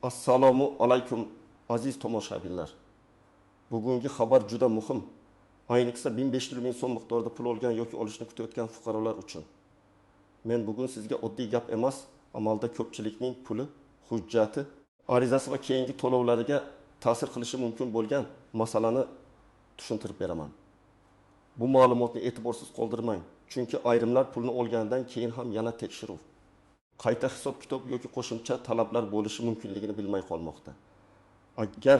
Assalomu alaykum, aziz tomoshabinlar. Bugungi xabar juda muhim. Ayniqsa 1500 ming so'm miqdorida pul olgan yoki olishni kutayotgan fuqarolar uchun. Men bugun sizga oddiy gap emas, amalda ko'pchilikning puli, hujjati, arizasi va keyingi to'lovlariga ta'sir qilishi mumkin bo'lgan masalani tushuntirib beraman. Bu ma'lumotni e'tiborsiz qoldirmang, chunki ayrimlar pulni olganidan keyin ham yana tekshiruv, qayta hisob-kitob yoki qo'shimcha talablar bo'lishi mumkinligini bilmay qolmoqda. Agar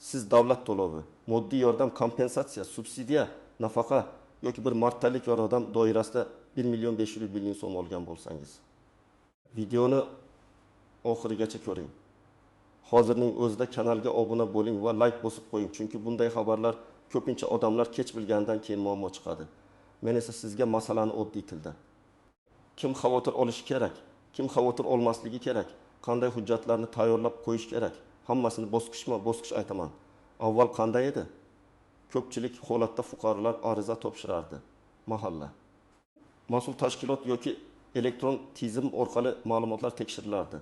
siz davlat to'lovi, moddiy yordam, kompensatsiya, subsidiya, nafaqa yoki bir martalik yordam doirasida 1 million 500 ming so'm olgan bo'lsangiz, videoni oxirigacha ko'ring. Hozirning o'zida kanalga obuna bo'ling va like bosib qo'ying, chunki bunday xabarlar ko'pincha odamlar kech bilganidan keyin muammo chiqadi. Men esa sizga masalani oddiy tilda, kim xavotir olishi kerak, kim xavotir olmasligi kerak, qanday hujjatlarni tayyorlab qo'yish kerak, hammasini bosqichma-bosqich aytaman. Avval qanday edi? Ko'pchilik holatda fuqarolar ariza topshirardi. Mahalla, mas'ul tashkilot yoki elektron tizim orqali ma'lumotlar tekshirilardi.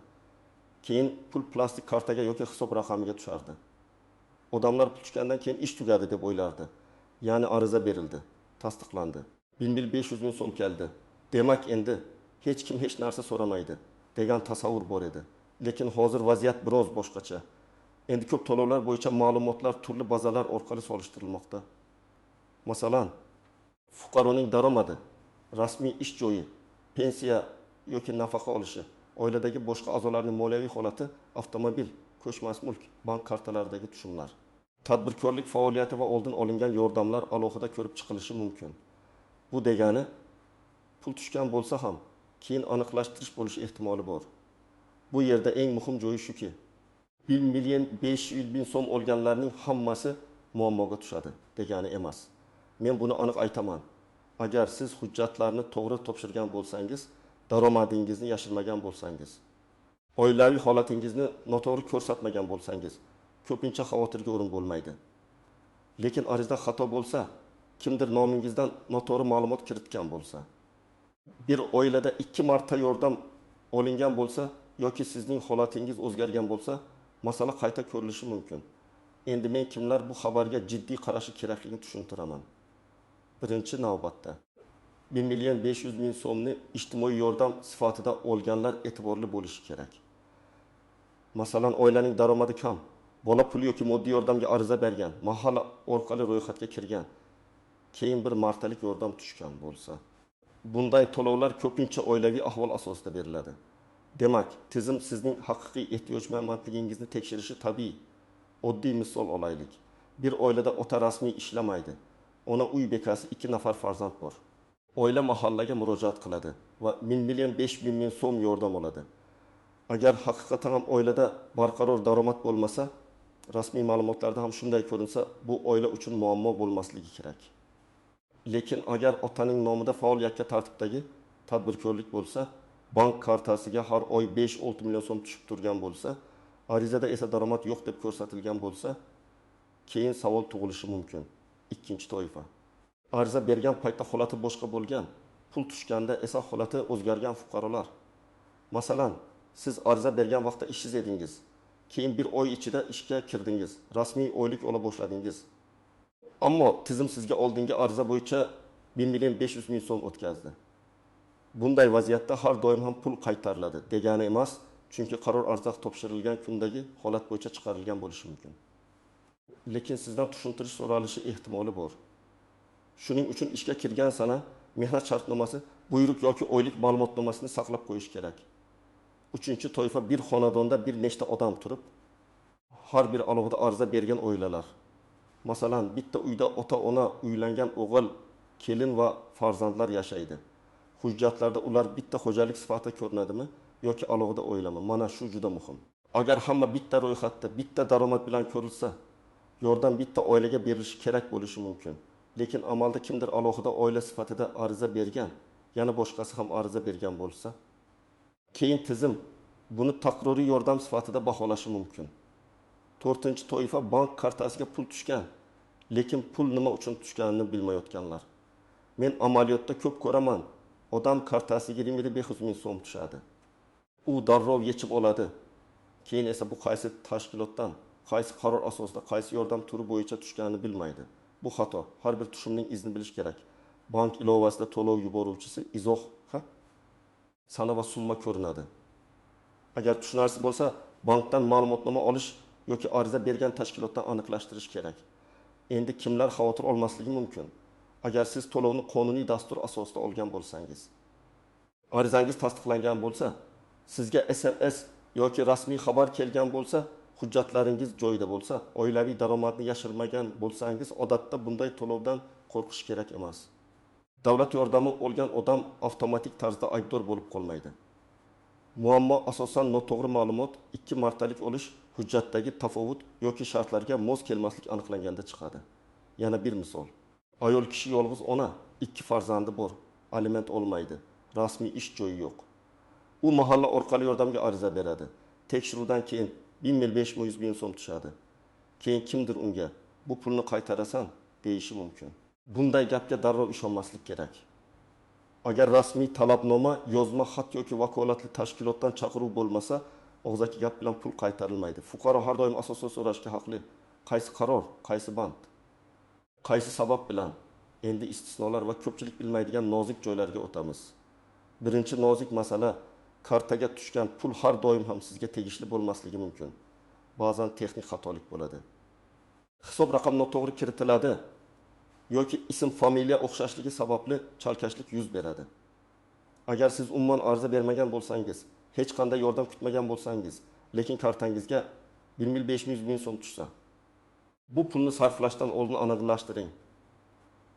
Keyin pul plastik kartaga yoki hisob raqamiga tushardi. Odamlar pul tushgandan keyin ish tugadi deb o'ylardi. Ya'ni ariza berildi, tasdiqlandi. 1500 ming so'm keldi. Demak endi hech kim hech narsa so'ramaydi degan tasavvur bor edi. Lekin hozir vaziyat biroz boshqacha. Endi ko'p to'lovlar bo'yicha ma'lumotlar turli bazalar orqali solishtirilmoqda. Masalan, fuqaroning daromadi, rasmiy ish joyi, pensiya yoki nafaqa olishi, oiladagi boshqa a'zolarning moliyaviy holati, avtomobil, ko'chmas mulk, bank kartalaridagi tushumlar, tadbirkorlik faoliyati va oldin olingan yordamlar alohida ko'rib chiqilishi mumkin. Bu degani pul tushgan bo'lsa ham keyin aniqlashtirish bo'lishi ehtimoli bor. Bu yerda eng muhim joyi shuki, 1 million 500 ming so'm olganlarning hammasi muammoga tushadi degani emas. Men buni aniq aytaman. Agar siz hujjatlarni to'g'ri topshirgan bo'lsangiz, daromadingizni yashirmagan bo'lsangiz, oilaviy holatingizni noto'g'ri ko'rsatmagan bo'lsangiz, ko'pincha xavotirga o'rin bo'lmaydi. Lekin arizada xato bo'lsa, kimdir nomingizdan noto'g'ri ma'lumot kiritgan bo'lsa, bir oilada 2 marta yordam olingan bo'lsa yoki sizning holatingiz o'zgargan bo'lsa, masala qayta ko'rilishi mumkin. Endi men kimlar bu xabarga jiddiy qarashi kerakligini tushuntiraman. Birinchi navbatda 1 million 500 ming so'mni ijtimoiy yordam sifatida olganlar e'tiborli bo'lishi kerak. Masalan, oilaning daromadi kam, bola puli yoki moddiy yordamga ariza bergan, mahalla orqali ro'yxatga kirgan, keyin bir martalik yordam tushgan bo'lsa, bunday to'lovlar ko'pincha oilaviy ahvol asosida beriladi. Demak, tizim sizning haqiqiy ehtiyojmandligingizni tekshirishi tabiiy. Oddiy misol olaylik. Bir oilada ota rasmiy ishlamaydi. Ona uy bekasi, 2 nafar farzand bor. Oila mahallaga murojaat qiladi va 1 million 500 ming so'm yordam oladi. Agar haqiqatan ham oilada barqaror daromad bo'lmasa, rasmiy ma'lumotlarda ham shunday ko'rinsa, bu oila uchun muammo bo'lmasligi kerak. Lekin agar otaning nomida faol yakka tartibdagi tadbirkorlik bo'lsa, bank kartasiga har oy 5-6 million so'm tushib turgan bo'lsa, arizada esa daromad yo'q deb ko'rsatilgan bo'lsa, keyin savol tug'ilishi mumkin. Ikkinchi toifa. Ariza bergan paytda holati boshqa bo'lgan, pul tushganda esa holati o'zgargan fuqarolar. Masalan, siz ariza bergan vaqtda ishsiz edingiz. Keyin bir oy ichida ishga kirdingiz, rasmiy oylik ola boshladingiz. Ammo tizim sizga oldingi ariza bo'yicha 1 million 500 ming so'm o'tkazdi. Bunday vaziyatda har doim ham pul qaytariladi degani emas, chunki qaror ariza topshirilgan kundagi holat bo'yicha chiqarilgan bo'lishi mumkin. Lekin sizdan tushuntirish so'ralishi ehtimoli bor. Shuning uchun ishga kirgan sana mehnat shartnomasi, buyruq yoki oylik ma'lumotnomasini saqlab qo'yish kerak. Uchinchi toifa bir xonadonda bir nechta odam turib, har bir alohida ariza bergan oilalar. Masalan, bitta uyda ota-ona, uylangan o'g'il, kelin va farzandlar yashaydi. Hujjatlarda ular bitta xo'jalik sifatida ko'rinadimi yoki alohida oilami? Mana shu juda muhim. Agar hamma bitta ro'yxatda, bitta daromad bilan ko'rilsa, yordam bitta oilaga berilishi kerak bo'lishi mumkin. Lekin amalda kimdir alohida oila sifatida ariza bergan, yana boshqasi ham ariza bergan bo'lsa, keyin tizim buni takroriy yordam sifatida baholashi mumkin. To'rtinchi toifa bank kartasiga pul tushgan, lekin pul nima uchun tushganini bilmayotganlar. Men amaliyotda ko'p ko'raman, odam kartasiga 25 ming so'm tushadi. U darrov yechib oladi. Keyin esa bu qaysi tashkilotdan, qaysi qaror asosida, qaysi yordam turi bo'yicha tushganini bilmaydi. Bu xato. Har bir tushumning izini bilish kerak. Bank ilovasida to'lov yuboruvchisi, izoh, sana va summa ko'rinadi. Agar tushunarsiz bo'lsa, bankdan ma'lumotnoma olish yoki ariza bergan tashkilotdan aniqlashtirish kerak. Endi kimlar xavotir olmasligi mumkin? Agar siz to'lovni qonuniy dastur asosida olgan bo'lsangiz, arizangiz tasdiqlangan bo'lsa, sizga SMS yoki rasmiy xabar kelgan bo'lsa, hujjatlaringiz joyida bo'lsa, oilaviy daromadni yashirmagan bo'lsangiz, odatda bunday to'lovdan qo'rqish kerak emas. Davlat yordami olgan odam avtomatik tarzda aybdor bo'lib qolmaydi. Muammo asosan noto'g'ri ma'lumot, ikki martalik olish, hujjatdagi tafovut yoki shartlarga mos kelmaslik aniqlanganda chiqadi. Yana bir misol. Ayol kishi yolg'iz ona, ikki farzandi bor, aliment olmaydi, rasmiy ish joyi yo'q. U mahalla orqali yordamga ariza beradi. Tekshiruvdan keyin 1500 ming so'm tushadi. Keyin kimdir unga bu pulni qaytarasan deyishi mumkin. Bunday gapga darrov ishonmaslik kerak. Agar rasmiy talabnoma, yozma xat yoki vakolatli tashkilotdan chaqiruv bo'lmasa, og'zaki gap bilan pul qaytarilmaydi. Fuqaro har doim asosan so'rashga haqli. Qaysi qaror, qaysi band, qaysi sabab bilan? Endi istisnolar va ko'pchilik bilmaydigan nozik joylarga o'tamiz. Birinchi nozik masala, kartaga tushgan pul har doim ham sizga tegishli bo'lmasligi mumkin. Ba'zan texnik xatolik bo'ladi. Hisob raqam noto'g'ri kiritiladi yoki ism, familiya o'xshashligi sababli chalkashlik yuz beradi. Agar siz umuman ariza bermagan bo'lsangiz, hech qanday yordam kutmagan bo'lsangiz, lekin kartangizga 1 500 ming so'm tushsa, bu pulni sarflashdan oldin aniqlashtiring.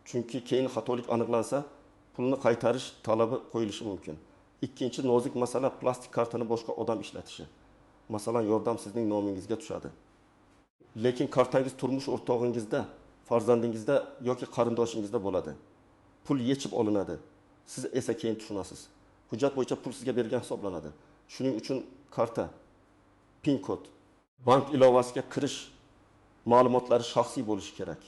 Chunki keyin xatolik aniqlansa, pulni qaytarish talabi qo'yilishi mumkin. Ikkinchi nozik masala, plastik kartani boshqa odam ishlatishi. Masalan, yordam sizning nomingizga tushadi. Lekin kartangiz turmush o'rtog'ingizda, farzandingizda yoki qarindoshingizda bo'ladi. Pul yechib olinadi. Siz esa keyin tushunasiz. Hujjat bo'yicha pul sizga berilgan hisoblanadi. Shuning uchun karta, PIN kod, bank ilovasiga kirish ma'lumotlari shaxsiy bo'lishi kerak.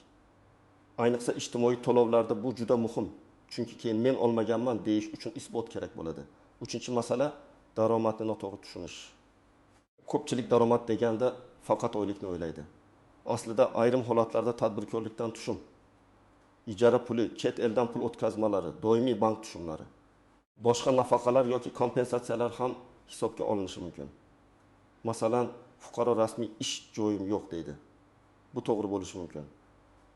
Ayniqsa ijtimoiy to'lovlarda bu juda muhim. Chunki keyin men olmaganman deyish uchun isbot kerak bo'ladi. Uchinchi masala, daromadni noto'g'ri tushunish. Ko'pchilik daromad deganda faqat oylikni o'ylaydi. Aslida ayrim holatlarda tadbirkorlikdan tushum, ijara puli, chet eldan pul o'tkazmalari, doimiy bank tushumlari, boshqa nafaqalar yoki kompensatsiyalar ham hisobga olinishi mumkin. Masalan, fuqaro rasmiy ish joyim yo'q deydi. Bu to'g'ri bo'lishi mumkin.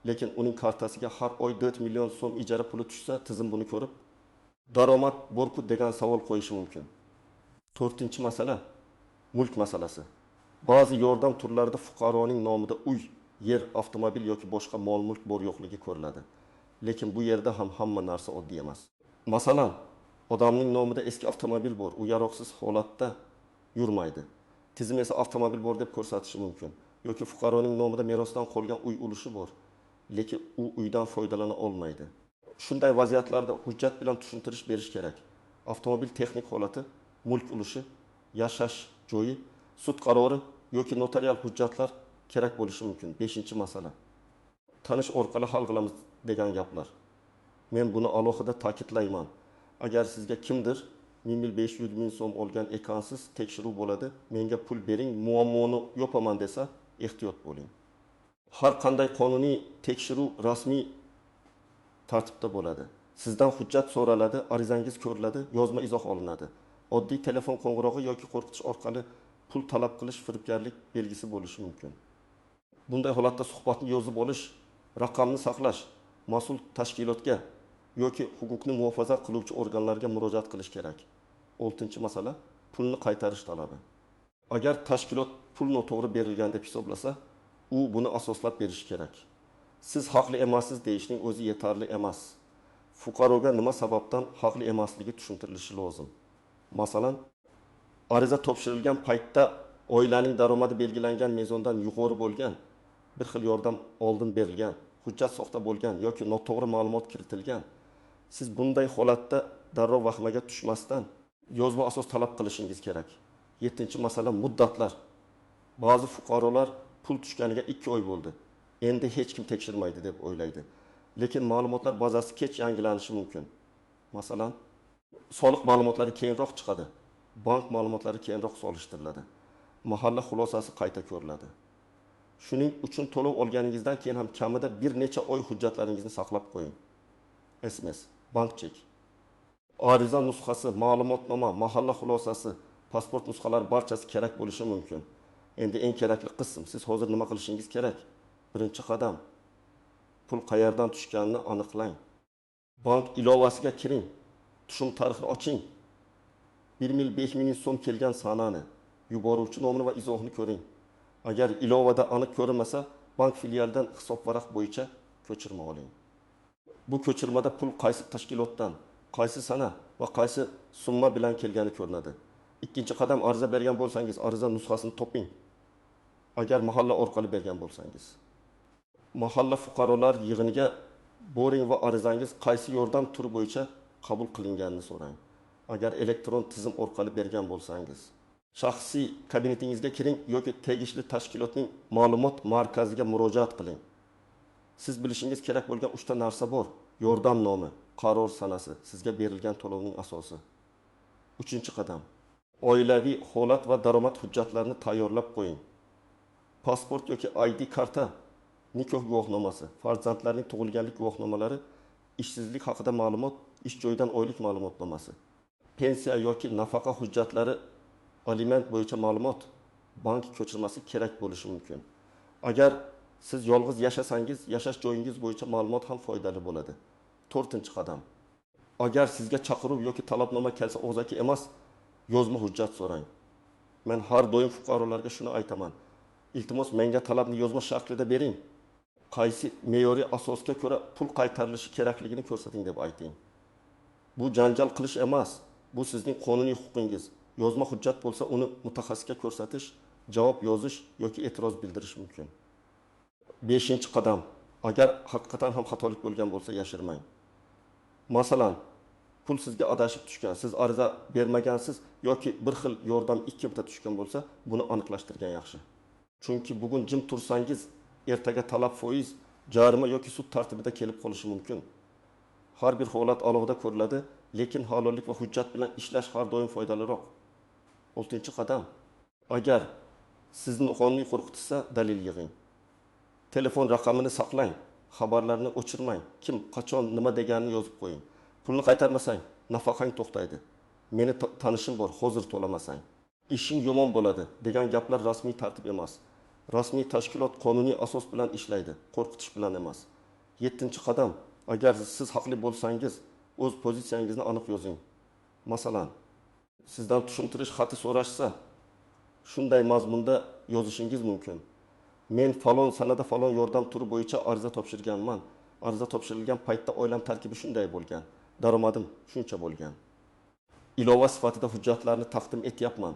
Lekin uning kartasiga har oy 4 million so'm ijara puli tushsa, tizim buni ko'rib, daromad borku degan savol qo'yishi mumkin. To'rtinchi masala, mulk masalasi. Ba'zi yordam turlarida fuqaroning nomida uy, yer, avtomobil yoki boshqa mol-mulk bor yo'qligi ko'riladi. Lekin bu yerda ham hamma narsa oddiy emas. Masalan, odamning nomida eski avtomobil bor, u yaroqsiz holatda yurmaydi. Tizim esa avtomobil bor deb ko'rsatishi mumkin. Yoki fuqaroning nomida merosdan qolgan uy ulushi bor, lekin u uydan foydalana olmaydi. Shunday vaziyatlarda hujjat bilan tushuntirish berish kerak. Avtomobil texnik holati, mulk ulushi, yashash joyi, sud qarori yoki notarial hujjatlar kerak bo'lishi mumkin. Beshinchi masala, tanish orqali hal qilamiz degan gaplar. Men buni alohida ta'kidlayman. Agar sizga kimdir 1500 ming so'm olgan ekansiz, tekshiruv bo'ladi, menga pul bering, muammoni yopaman desa, ehtiyot bo'ling. Har qanday qonuniy tekshiruv rasmiy tartibda bo'ladi. Sizdan hujjat so'raladi, arizangiz ko'riladi, yozma izoh olinadi. Oddiy telefon qo'ng'irog'i yoki qo'rqitish orqali pul talab qilish firibgarlik belgisi bo'lishi mumkin. Bunday holatda suhbatni yozib olish, raqamni saqlash, mas'ul tashkilotga yoki huquqni muhofaza qiluvchi organlarga murojaat qilish kerak. Oltinchi masala, pulni qaytarish talabi. Agar tashkilot pul noto'g'ri berilgan deb hisoblasa, u buni asoslab berishi kerak. Siz haqli emassiz deyishning o'zi yetarli emas. Fuqaroga nima sababdan haqli emasligi tushuntirilishi lozim. Masalan, ariza topshirilgan paytda oilaning daromadi belgilangan mezondan yuqori bo'lgan, bir xil yordam oldin berilgan, hujjat soxta bo'lgan yoki noto'g'ri ma'lumot kiritilgan. Siz bunday holatda darrov vahimaga tushmasdan yozma asos talab qilishingiz kerak. Yettinchi masala, muddatlar. Ba'zi fuqarolar pul tushganiga 2 oy bo'ldi, endi hech kim tekshirmaydi deb o'ylaydi. Lekin ma'lumotlar bazasi kech yangilanishi mumkin. Masalan, soliq ma'lumotlari keyinroq chiqadi, bank ma'lumotlari keyinroq solishtiriladi. mahalla xulosasi qayta ko'riladi. Shuning uchun to'lov olganingizdan keyin ham kamida bir necha oy hujjatlaringizni saqlab qo'ying. SMS, bank chek, ariza nusxasi, ma'lumotnoma, mahalla xulosasi, pasport nusxalari barchasi kerak bo'lishi mumkin. Endi eng kerakli qism, siz hozir nima qilishingiz kerak? Birinchi qadam, pul qayerdan tushganini aniqlang. Bank ilovasiga kiring, tushum tarixini oching. 1 mil 5 ming so'm kelgan sanani, yuboruvchi nomini va izohini ko'ring. Agar ilovada aniq ko'rinmasa, bank filialidan hisobvaraq bo'yicha ko'chirma oling. Bu ko'chirmada pul qaysi tashkilotdan, qaysi sana va qaysi summa bilan kelgani ko'rinadi. Ikkinchi qadam, ariza bergan bo'lsangiz, ariza nusxasini toping. Agar mahalla orqali bergan bo'lsangiz, mahalla fuqarolar yig'iniga boring va arizangiz qaysi yordam turi bo'yicha qabul qilinganini so'rang. Agar elektron tizim orqali bergan bo'lsangiz, shaxsiy kabinetingizga kiring yoki tegishli tashkilotning ma'lumot markaziga murojaat qiling. Siz bilishingiz kerak bo'lgan 3 ta narsa bor: yordam nomi, qaror sanasi, sizga berilgan to'lovning asosi. Uchinchi qadam, oilaviy holat va daromad hujjatlarini tayyorlab qo'ying. Pasport yoki ID karta, nikoh guvohnomasi, farzandlarning tug'ilganlik guvohnomalari, ishsizlik haqida ma'lumot, ish joyidan oylik ma'lumotnomasi, pensiya yoki nafaqa hujjatlari, aliment bo'yicha ma'lumot, bank ko'chirmasi kerak bo'lishi mumkin. Agar siz yolg'iz yashasangiz, yashash joyingiz bo'yicha ma'lumot ham foydali bo'ladi. To'rtinchi qadam, agar sizga chaqiruv yoki talabnoma kelsa, og'zaki emas, yozma hujjat so'rang. Men har doim fuqarolarga shuni aytaman: iltimos, menga talabni yozma shaklida bering. Qaysi me'yoriy asosga ko'ra pul qaytarilishi kerakligini ko'rsating deb ayting. Bu janjal qilish emas, bu sizning qonuniy huquqingiz. Yozma hujjat bo'lsa, uni mutaxassisga ko'rsatish, javob yozish yoki e'tiroz bildirish mumkin. Beshinchi qadam, agar haqiqatan ham xatolik bo'lgan bo'lsa, yashirmang. Masalan, pul sizga adashib tushgan, siz ariza bermagansiz yoki bir xil yordam 2 marta tushgan bo'lsa, buni aniqlashtirgan yaxshi. Chunki bugun jim tursangiz, ertaga talab foiz, jarima yoki sud tartibida kelib qolishi mumkin. Har bir holat alohida ko'riladi, lekin halollik va hujjat bilan ishlash har doim foydaliroq. Oltinchi qadam, agar sizni qonuniy qo'rqitsa, dalil yig'ing. Telefon raqamini saqlang, xabarlarni o'chirmang, kim, qachon, nima deganini yozib qo'ying. Pulni qaytarmasang, nafaqang to'xtaydi. Meni tanishim bor, hozir to'lamasang, ishing yomon bo'ladi degan gaplar rasmiy tartib emas. Rasmiy tashkilot qonuniy asos bilan ishlaydi, qo'rqitish bilan emas. Yettinchi qadam, agar siz haqli bo'lsangiz, o'z pozitsiyangizni aniq yozing. Masalan, sizdan tushuntirish xati so'rashsa, shunday mazmunda yozishingiz mumkin: Men falon sanada falon yordam turi bo'yicha ariza topshirganman. Ariza topshirilgan paytda oilam tarkibi shunday bo'lgan, daromadim shuncha bo'lgan. Ilova sifatida hujjatlarni taqdim etyapman.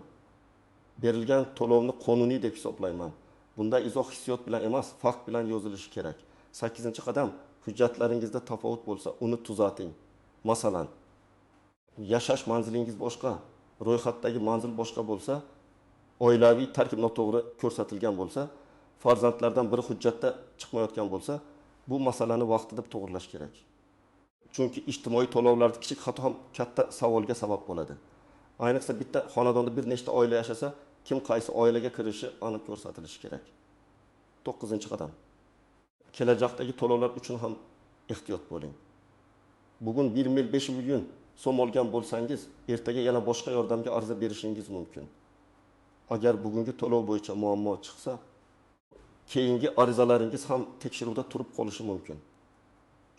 Berilgan to'lovni qonuniy deb hisoblayman. Bunda izoh hissiyot bilan emas, fakt bilan yozilishi kerak. 8-qadam, hujjatlaringizda tafovut bo'lsa, uni tuzating. Masalan, yashash manzilingiz boshqa, ro'yxatdagi manzil boshqa bo'lsa, oilaviy tarkib noto'g'ri ko'rsatilgan bo'lsa, farzandlardan biri hujjatda chiqmayotgan bo'lsa, bu masalani vaqtida to'g'rilash kerak. Chunki ijtimoiy to'lovlarda kichik xato ham katta savolga sabab bo'ladi. Ayniqsa bitta xonadonda bir nechta oila yashasa, kim qaysi oilaga kirishi aniq ko'rsatilishi kerak. 9-qadam. Kelajakdagi to'lovlar uchun ham ehtiyot bo'ling. Bugun 1 mil 5 million so'm olgan bo'lsangiz, ertaga yana boshqa yordamga ariza berishingiz mumkin. Agar bugungi to'lov bo'yicha muammo chiqsa, keyingi arizalaringiz ham tekshiruvda turib qolishi mumkin.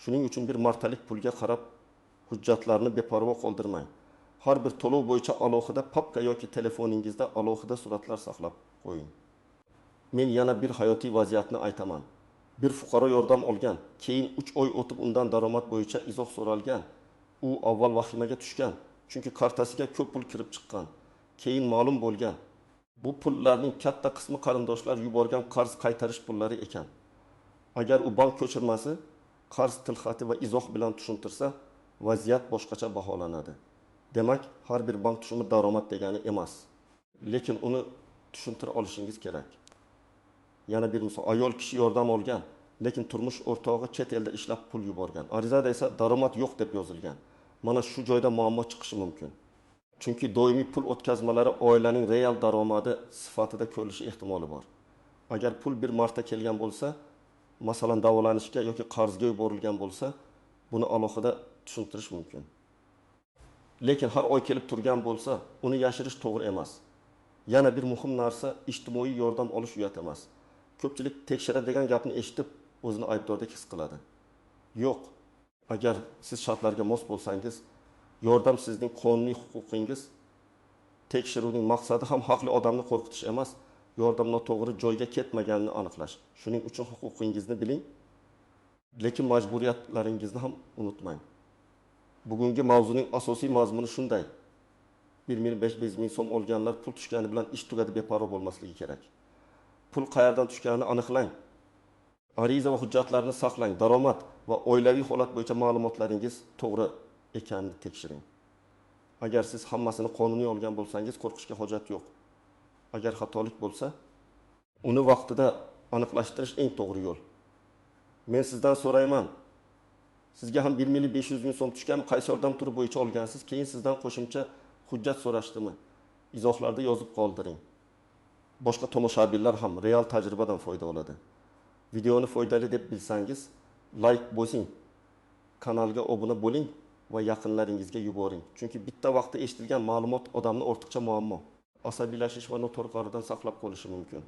Shuning uchun bir martalik pulga qarab hujjatlarni beparvo qoldirmang. Har bir to'lov bo'yicha alohida papka yoki telefoningizda alohida suratlar saqlab qo'ying. Men yana bir hayotiy vaziyatni aytaman. Bir fuqaro yordam olgan, keyin 3 oy o'tib undan daromad bo'yicha izoh so'ralgan. U avval vahimaga tushgan, chunki kartasiga ko'p pul kirib chiqqan. Keyin ma'lum bo'lgan, bu pullarning katta qismi qarindoshlar yuborgan qarz qaytarish pullari ekan. Agar u bank ko'chirmasi, qarz tilxati va izoh bilan tushuntirsa, vaziyat boshqacha baholanadi. Demak, har bir bank tushumi daromad degani emas. Lekin uni tushuntira olishingiz kerak. Yana bir misol, ayol kishi yordam olgan, lekin turmush o'rtog'i chet elda ishlab pul yuborgan. Arizada esa daromad yo'q deb yozilgan. Mana shu joyda muammo chiqishi mumkin. Chunki doimiy pul o'tkazmalari oilaning real daromadi sifatida ko'rilishi ehtimoli bor. Agar pul bir marta kelgan bo'lsa, masalan davolanishga yoki qarzga yuborilgan bo'lsa, buni alohida tushuntirish mumkin. Lekin har oy kelib turgan bo'lsa, uni yashirish to'g'ri emas. Yana bir muhim narsa, ijtimoiy yordam olish uyat emas. Ko'pchilik tekshiradi degan gapni eshitib, o'zini aybdordek his qiladi. Yo'q. Agar siz shartlarga mos bo'lsangiz, yordam sizning qonuniy huquqingiz. Tekshiruvning maqsadi ham haqli odamni qo'rqitish emas, yordam noto'g'ri joyga ketmaganini aniqlash. Shuning uchun huquqingizni biling, lekin majburiyatlaringizni ham unutmang. Bugungi mavzuning asosiy mazmuni shunday. 1 ming 500 ming so'm olganlar pul tushgani bilan ish tugadi beparvo bo'lmasligi kerak. Pul qayerdan tushganini aniqlang. Ariza va hujjatlarni saqlang. Daromad va oilaviy holat bo'yicha ma'lumotlaringiz to'g'ri ekanini tekshiring. Agar siz hammasini qonuniy olgan bo'lsangiz, qo'rqishga hojat yo'q. Agar xatolik bo'lsa, uni vaqtida aniqlashtirish eng to'g'ri yo'l. Men sizdan so'rayman. Sizga ham 1 million 500 ming so'm tushganmi? Qaysi yordam turi bo'yicha olgansiz? Keyin sizdan qo'shimcha hujjat so'rashdimi? Izohlarda yozib qoldiring. Boshqa tomoshabinlar ham real tajribadan foyda oladi. Videoni foydali deb bilsangiz, like bosing, kanalga obuna bo'ling va yaqinlaringizga yuboring. Chunki bitta vaqtda eshitilgan ma'lumot odamni ortiqcha muammo, asabiylashish va noto'g'ri qarordan saqlab qolishi mumkin.